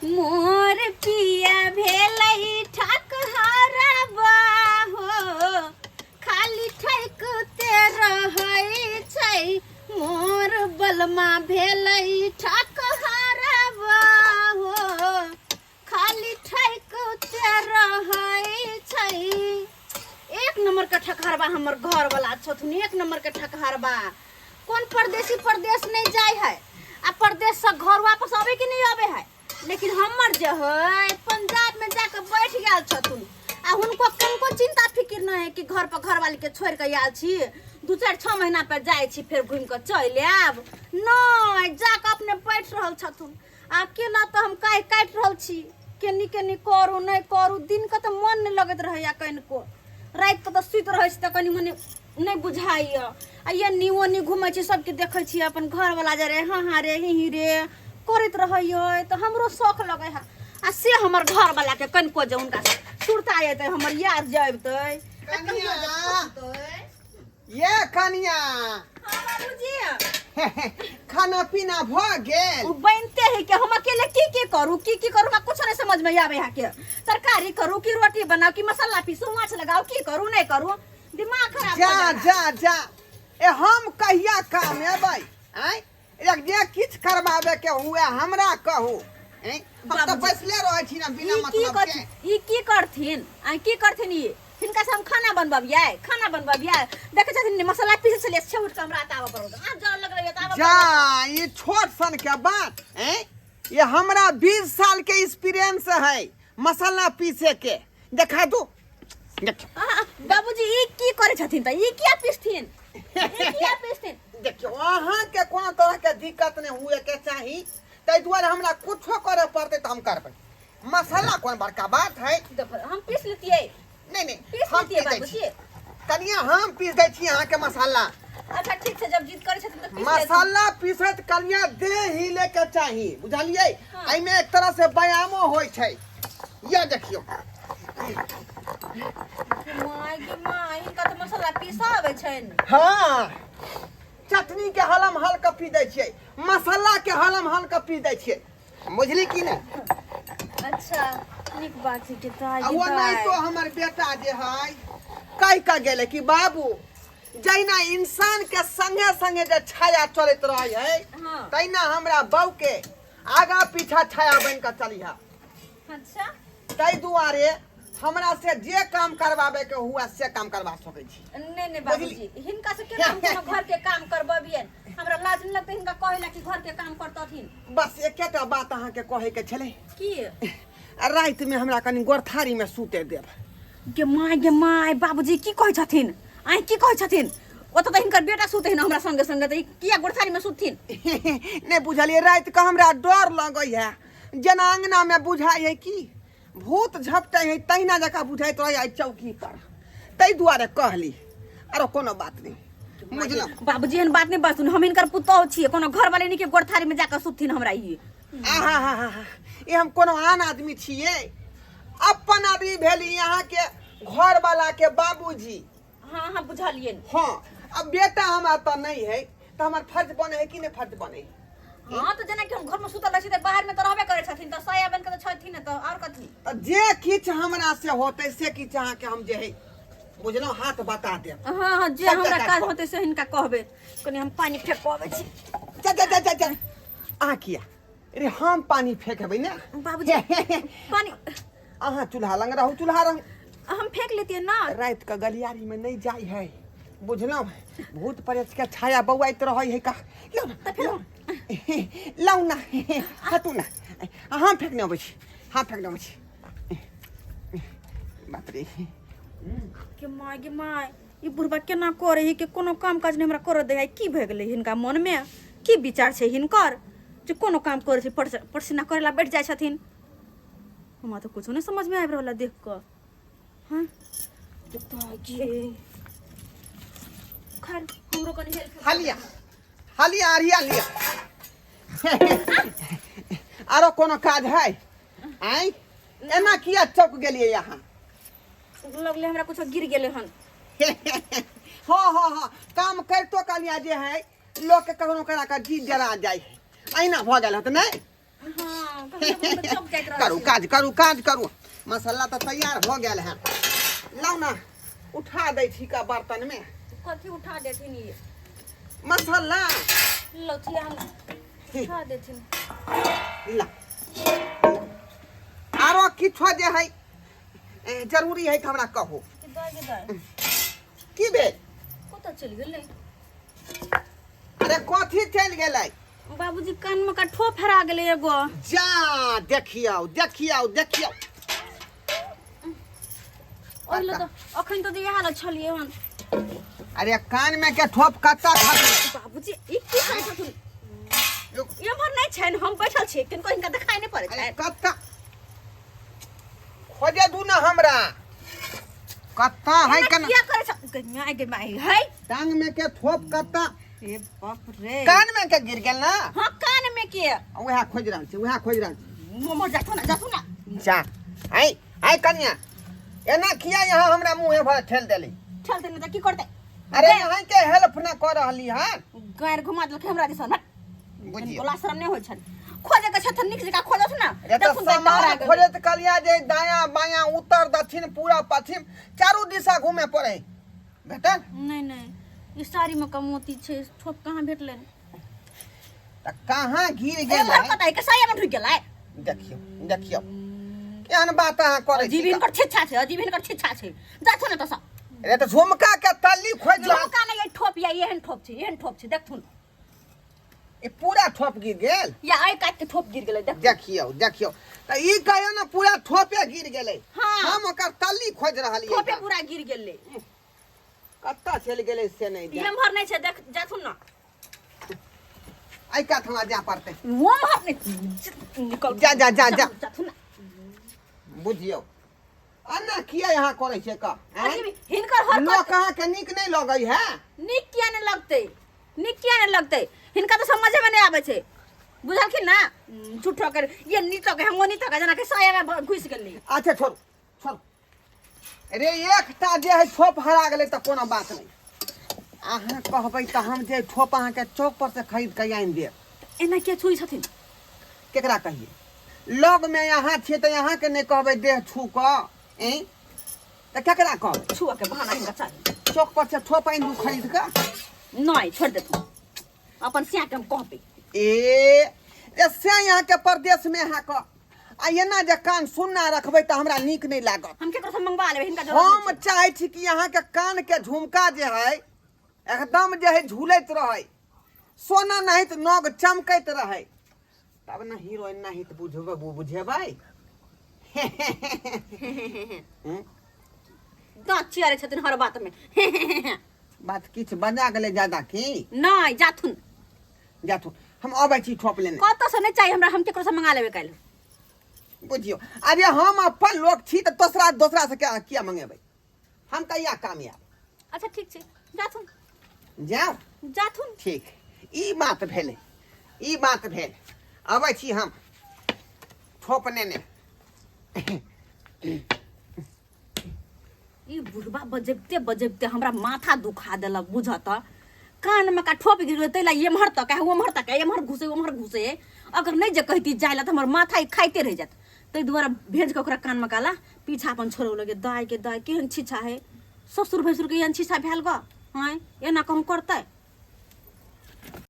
मोर पिया भेलै ठकहरबा हो, खाली ठैकते रहै छै। मोर बलमा भेलै ठकहरबा हो, खाली ठैकते रहै छै। एक नंबर के ठकहरबा हमर घर वाला छथुन, एक नंबर के ठकहरबा। कोन परदेसी परदेश नहीं जाय है आ परदेश से घर वापस आवे कि नहीं आवे है, लेकिन हमर जे है पंजाब में जाके बैठ गेल छथुन आ हुनको कनको चिंता फिकिर नहीं है कि घर पर घरवाली के छोड़ के आयल छी, 2-4-6 महीना पर जाय छी फेर घूम के चलि आयब। नहीं, जाके अपने बैठ रहल छथुन आ केना तऽ हम काटि काटि रहल छी, केनी केनी करू नहि करू। दिन के तऽ मन नहि लगैत रहैया कनिको, राति के तऽ सुति रहै छी तऽ कनि मनि नहि बुझाइया। आ एन्नी ओन्नी घुमै छी, सबके देखै छी अपन घरवला जे रे हाँ हाँ रे ही ही रे करैत रहैया तऽ हमरो शौक लगै है। आ से हमर घरवला के कनिको जे हुनका सुरता अयतै, हमर याद जे अबितै, आ कहियो जे पुछतै। ये कनिया। हाँ बाबूजी। खाना पीना भ गेल? उ बनते है कि हम अकेले की की करू, की की करू, हमरा कुछ नहीं समझ में आवे है के तरकारी करू कि रोटी बनाऊ कि मसाला पीसू, माछ लगाऊ, की करू नहीं करू, दिमाग खराब जा हो जाता। जा जा, ए हम कहिया काम एबै? आँय, एक जे किछु करबाबे के हुए हमरा कहू। आँय, हम तऽ बाबूजी। बैसले रहै छी ना बिना ई की मतलब के। करथिन? ई की करथिन? आ की करथिन ई? हिनका से हम खाना बनबबियै, खाना बनबबियै। देखै छथिन मसाला पीसै छलियै, छे उठ के हमरा आबऽ पड़ल, आब जर लग रहै तऽ आबऽ। जा, ई छोट सन के बात हैं? ये हमरा 20 साल के एक्सपीरियंस है मसाला पीसे के। देखा दू, देखियो। बाबूजी, ई की करै छथिन तऽ? ई किया पीसथिन? ई किया पीसथिन? देखियो, अहाँ के कोनो तरह के दिक्कत नहीं हुए के चाही, ताहि दुआरे हमरा कुछो करे पड़तै तऽ हम करबै। मसाला कोन बड़का बात है? देखो, हम पीस लेतियै। नहीं नहीं, पीस हम लेतियै पीस दै बाबूजी। छी कनिया, हम पीस दै छी अहाँके मसाला। अच्छा ठीक छै, जब जिद करै छथिन तऽ पीस लेथिन। मसाला पीसैत कनिया देह हिले के चाही, बुझलियै? हाँ। एहिमे एक तरह से व्यायामो होइ छै। यह देखियौ। माय गे माय, हिनका तऽ मसाला पीसऽ आबै छनि। हाँ, चटनी के हलम हल के पी दै छियै, मसाला के हलम हल के पी दै छियै, बुझली कि नहि? अच्छा, नीक बात छै के ताई। आ ओ नहीं तो हमर बेटा जे है कहि कऽ गेलै कि बाबू, जहिना इंसान के संगे संगे जे छाया चलैत रहै है, तहिना हमरा बहू के आगा पीछा छाया बनि कऽ चलिहा। अच्छा। ताहि दुआरे हमरा से जे काम करवावे के हुआ से काम करवा सकै छी। नहीं नहीं बाबूजी, हिनका से केना हम कोनो घर के काम करबबियन? हमरा लाज नहीं लगतै हिनका कहे ला कि घर के काम करतथिन? बस एकेटा बात अहाँके कहे के छलै। की? आ राति में हमरा कनि गोरथारी में सुते देब। गे my गे my, बाबूजी की कहै छथिन? आइ की कहै छथिन? ओतऽ तऽ हिनकर बेटा सुतै ने हमरा संगे संगे, तऽ ई किया गोरथारी में सुतथिन? नहि बुझलियै, राति के हमरा डर लगै है, जेना अंगना में बुझाइ है कि भूत झपटै है, तहिना जकाँ बुझाइत रहै है चौकी पर, ताहि दुआरे कहली, आरो कोनो बात नहि बुझलहुँ। बाबूजी, एहन बात नहि बाजथुन, हम हिनकर पुतोहु छियै, कोनो घर वाले नहि के गोरथारी में जाकऽ सुतथिन हमरा ई। आहा हा हा, ई हम कोनो आन आदमी छियै? अपन आदमी भेली अहाँके घर वाला के बाबूजी। हाँ हाँ, बुझलियै। हाँ, अब बेटा हमरा तऽ नहि है तऽ हमर फर्ज बने है कि नहि फर्ज बने है? हाँ, तऽ जेनाकि हम घर में सुतल रहै छी तऽ बाहर में तऽ रहबे करै छथिन, तऽ साया बन के तऽ छथिन ने, तऽ आओर कथी? तऽ जे किछु हमरा से होतै से किछु अहाँके हम जे है बुझलहुँ हाथ बता देब। हाँ हाँ, जे सबटा हमरा काज काज कऽ। होतै से हिनका कहबै। कनि हम पानि फेकबै छी। जा जा जा जा जा, अहाँ किया रे? हम पानि फेंकबै ने। बाबूजी, पानि। अहाँ चूल्हा लंग रहू, चूल्हा रंग। हम फेंक लेतियै ना। राति के गलियारी में नहीं जाय है, बुझलहुँ? भूत प्रेत के छाया बौआइत रहै है का। लौ ना, लौ, लौ ना, हटू ना, हम फेंकने अबै छी, हम फेंकने अबै छी। बाप रे। के my गे my, ई बुढ़बा केना करे है के कोनो काम काज नहि हमरा करऽ दै है। की भए गेलै हिनका मनमे? की विचार छै हिनकर जे कोनो काम करै छै परसेना करै ला बैठ जाइ छथिन? हमरा तऽ कुछो नहि समझमे आबि रहल है देख कऽ। हाँ खैर, हमरो कनि हेल्प। हालिया हालिया आरिया लिया, आरो कोनो काज है? आँय, एना किया चौक गेलियै अहाँ? लगले हमरा कुछो गिर गेलै हन। हाँ हाँ हाँ, काम करितो कनिया जे है लोक के कखनो करा कऽ जी जरा जाइ है, अहिना भऽ गेल होत नहि? हाँ, कखनो कखनो चौक जाइ करू, काज करू, काज करू। मसाला तऽ तैयार भऽ गेल है। लाउ ने, उठा दै छी का बर्तन में। कथी उठा देथिन ये? मसाला। लौथिया हम उठा देथिन। ला, आरो किछो जे है जरूरी है तऽ हमरा कहू। दाइ गे दाइ। की भेल? कतऽ चलि गेलै? अरे, कथी चलि गेलै? बाबूजी, कान में का ठोप हेरा गेलै एगो। जा, देखियौ, देखियौ, देखियौ। ओहि लए तऽ अखन तऽ इएह लए छलियै हन। अरे, कान में के ठोप कत्ता खसलै? बाबूजी, ई की करै छथुन? एम्हर नहि छनि, हम बैठल छी, किनको हिनका देखाइ नहि पड़ै अरे छनि। कत्ता खोजे दू ना हमरा, कत्ता है। एना केना किया करै छ गे माय, गे माय है? टांग में के थोप कत्ता? हे बाप रे! कान में के गिर गेल ना? हाँ, कान में के। वएह खोजि रहल छी, वएह खोजि रहल छी। मोमो, जाथु ना, जाथु ना। जा, आइ आइ कनिया, एना किया यहाँ हमरा मुँहे भर ठेल देली? चल देने तऽ की करतै? अरे, यहाँ के हेल्प ना कर रहली है। गारि घुमा देलकै हमरा दिसन, हट। बुझियौ। गोला शरम नहि होइ छनि। खोजे के छथि, नीक जकाँ खोजत ना। अरे तऽ देखुन तऽ सामान हरा गेलै। खोजैत कहलिया जे दायाँ बायाँ, उत्तर दक्षिण, पूरब पश्चिम, चारू दिशा घूमे पड़े, भेटल? नहि नहि, ई साड़ी में का मोती छै, ठोप कहाँ भेटलै? तऽ कहाँ गिर एम्हर गेलै? कतऽ के साया में ढुकि गेलै? देखियौ, देखियौ, केहन बात अहाँ करै छी। अजीब हिनकर छिच्छा छै, अजीब हिनकर छिच्छा छै। जाथु ने तऽ। अरे, तऽ झुमका के तल्ली खोजि रहल। झुमका नहि, ई ठोप या एहन ठोप छै, एहन ठोप छै, देखथुन। ई पूरा ठोप गिर गेल? या एहि कात के ठोप गिर गेलै, देख। देखियौ, देखियौ तऽ, ई कहियौ ने, पूरा ठोपे गिर गेलै? हाँ। हम ओकर तल्ली खोजि रहलियै। ठोपे पूरा गिर गेलै। कतऽ चलि गेलै से नहि जानि। एम्हर नहि छै, देख, जाथुन ने। एहि कात हमरा जाय पड़तै। ओम्हर नहि, निकल। जा, जा, जा, जा। जाथुन ने। बुझियौ, एना किया यहाँ करै छै का, आँय? अजीब हिनकर हरकत। लोक अहाँके नीक नहि लगै है? नीक किया नहि लगतै? नीक किया नहि लगतै? हिनका तऽ समझेमे नहि आबै छै, बुझलखिन ना? झूठो कर ये नीतो के हम नीतो के जेना कि साया में घुसि गेलै। अच्छा, छोड़ू, छोड़ू। अरे, एकटा जे है ठोप हरा गेलै तऽ कोनो बात नहि। अहाँ कहबै तऽ हम जे ठोप अहाँके चौक पर से खरीद के आनि देब। एना किया छुई छथिन? केकरा कहिए? लगमे अहाँ छियै तऽ अहाँके नहि कहबै देह छू कऽ, ऐं, तऽ केकरा कहबै? छुअ के बहाना हिनका चाही। चौक पर से ठोप आनि दू खरीद कऽ? नहि, छोड़ि देथुन, अपन सिया के हम कहबै। ए ए, से अहाँके परदेशमे अहाँ कऽ आ एना जे कान सुन्ना रखबै तऽ हमरा नीक नहि लागत। हम केकरो से मंगवा लेबै, हिनका जरूरत हम नहि छै। चाहै छी कि अहाँके कानके झुमका जे है एकदम जे है झूलैत रहै, सोना नहीं तऽ नग चमकैत रहै, तब ने हीरोइन नहीं तऽ बुझबै, बुझेबै। हम्म? दाँत चियारै छथिन हर बात में। बात किछु बजा गेलै ज्यादा की? नहि, जाथुन। जाथु, हम अबै छी ठोप लेने। कतऽ से नहि चाही हमरा, हम केकरो से मंगा लेबै काल्हि। बुझियौ, अरे हम अपन लोक छी तऽ दोसरा दोसरा से किया किया मंगेबै? हम कहिया कामयाब? अच्छा, ठीक छै, जाथुन। जाउ। जाथुन। ठीक, ई बात भेलै, ई बात भेल। अबै छी हम ठोप नेने। ई बुढ़बा बजबिते बजबिते हमरा माथा दुखा देलक। बुझऽ तऽ, कानमे का ठोप गिर गेलै, ताहि लए एम्हर तक ओम्हर तक, एम्हर घुसे ओम्हर घुसे। अगर नहि जे कहिती जाय लए तऽ हमर माथा ई खाइते रहि जायत। ताहि दुआरे भेज कऽ ओकरा कानमे काला पीछा अपन छोड़ौलक। दाय के दाय, केहन छिछा है! ससुर भैंसुरके एहन छिछा भेल गऽ? आँय, एना कहूँ करतै?